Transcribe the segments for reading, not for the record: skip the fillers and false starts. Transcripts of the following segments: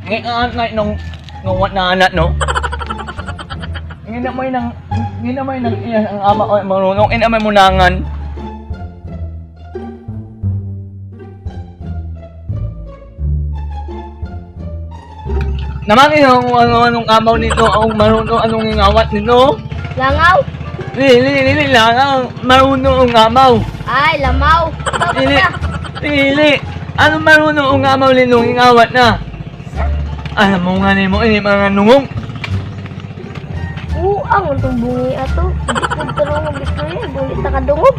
Ngayon nga nung nung na anak no. Nginamay nang nginamay nang iya ang ama ko marunong inamay munangan. Naman ino kung ano anong amaw nito ang marunong anong ingawat nito. Langaw? Lili lili lang ang marunong ang amaw. Ay, lamaw. Tapos Lili na. lili ano marunong ang amaw linong ingawat na. Alam mo nga nimo ini mga nungong. Uang itong bungi ato. Hindi ko tarong ang istorya. Bungi ta kadungog.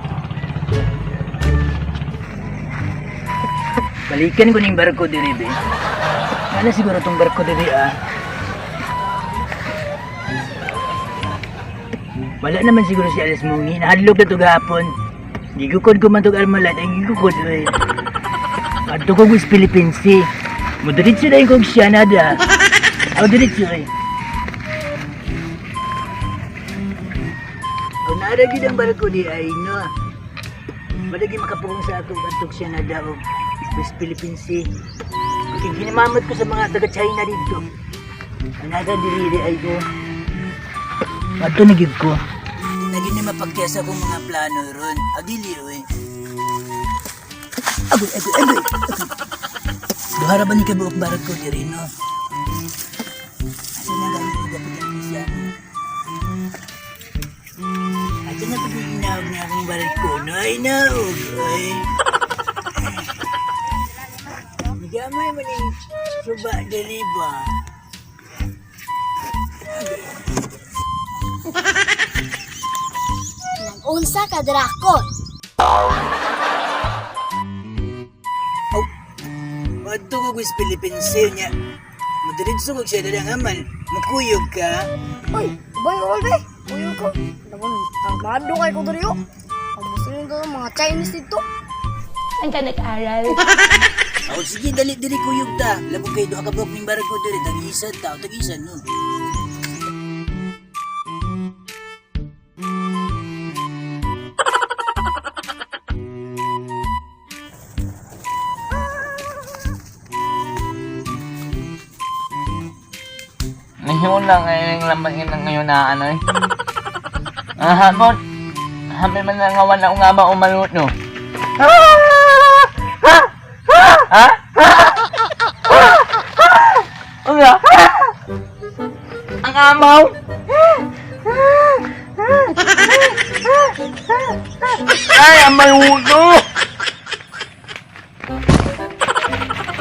Balikan ko ning barko diri be. Wala siguro tong barko diri ah. Wala naman siguro si Alice Mungi. Nahadlok na to gahapon. Gigukod ko man tog Armalat, ay gigukod oy. Adto ko West Philippines Sea. Mudiretso na yung kog siya nada. Aw diretso oy. Kung naara gyud ang barko di ay no. Wala gyud makapugong sa atong atong siya nada og West Philippine Sea. Kay ginamamot ko sa mga taga China dito. Anaga diri di ay ko. Adto na gyud ko. Naging ni mapagkaya sa akong mga plano ron. Agili oy. Agoy, agoy, agoy. Duha ra ba ni kabuok barko diri no? Asa na gani ko dapat ang siya? Asa na pag inaog na akong barko? No, ay naog, oy. Nagamay man yung suba diri ba? Nag-unsa ka drakon. Oh, Adto ko West Philippines Sea niya. Madiretso ko siya diri ang amal. Makuyog ka. Uy, boy, all day. Uy ko. Naman, tangkado kay ko diri oh. Ang gusto nito mga Chinese dito. Saan ka nag-aral? Oh, sige, dali diri kuyog ta. Labog kay duha ka buok ning barko diri, tag-isa ta, tag-isa no. Ngayon lang ngayon lang ngayon ngayon na ano eh. Ah, hapon. Habi man lang awan na nga ba umaluto. Ha? Ano? Ang amaw. Ay, ang maluto.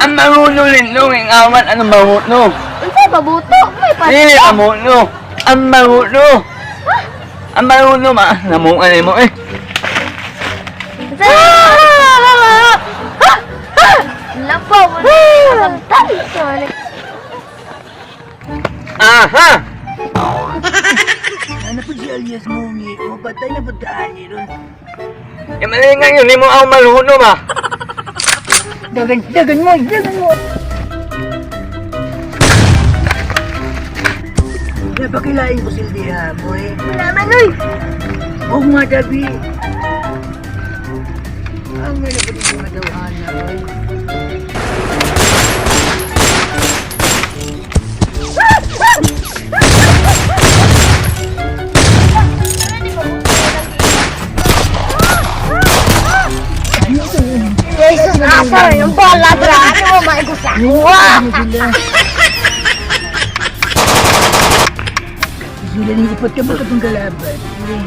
Ang maluto nito, ang awan, ano maluto? Unsa babuto? May pa. Dili ang maluto. Ang maluto. Ang maluto ma. Namungan mo eh. Lapaw mo. Kasabtan. Aha! Ano po si Alias Mungi? O, patay na po taan ni ron. Eh, mali nga yun, hindi mo ako maluto ma. Dagan, dagan mo, dagan mo! Napakilain ko sila diha, boy. Wala man oy. Huwag madabi. Ang may napatid mga tawhana, boy. Jesus, asa yung bola dra. Ano mo maigo sa ako? Sila ni ipat ka ba katong kalaban? Uy.